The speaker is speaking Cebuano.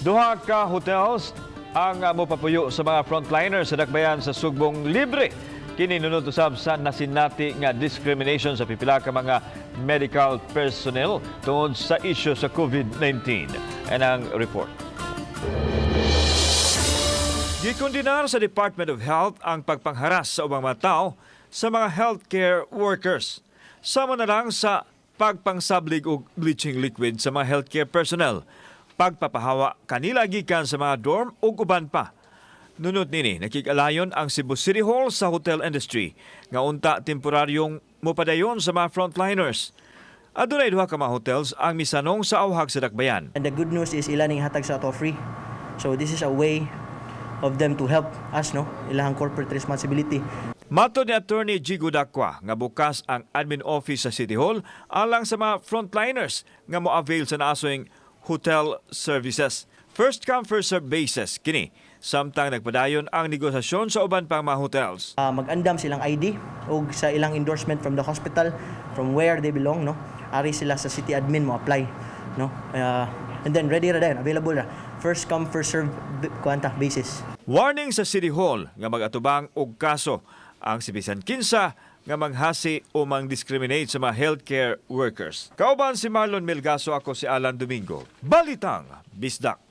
Duha ka hotels ang mopapuyo sa mga frontliners sa dakbayan sa Sugbong libre. Kini nunot usab sa nasinati nga discrimination sa pipila ka mga medical personnel tungod sa issue sa COVID-19. And ang report. Gikondenar sa Department of Health ang pagpangharas sa ubang mga tao sa mga healthcare workers. Sama na lang sa pagpangsablig og bleaching liquid sa mga healthcare personnel, pagpapahawa kanila gikan sa mga dorm ug uban pa. Nunot nini, nakig-alayon ang Cebu City Hall sa hotel industry nga unta temporaryong mopadayon sa mga frontliners. Adunay duha ka mga hotels ang misanong sa awhag sa dakbayan. And the good news is ila ning hatag sa ato free. So this is a way of them to help us, no? Ilahang corporate responsibility. Matod ni Attorney Jigo Dacua nga bukas ang admin office sa City Hall alang sa mga frontliners nga mo-avail sa naasoing hotel services. First come, first serve basis kini samtang nagpadayon ang negosasyon sa uban pang mga hotels. Mag-andam silang ID o sa ilang endorsement from the hospital from where they belong, no? Ari sila sa city admin mo apply, no? And then ready ra din, available ra. First come, first serve kuanta basis. Warning sa City Hall nga mag-atubang og kaso ang si bisan kinsa nga manghasi o mang-discriminate sa mga healthcare workers. Kauban si Marlon Melgaso, ako si Alan Domingo. Balitang Bisdak.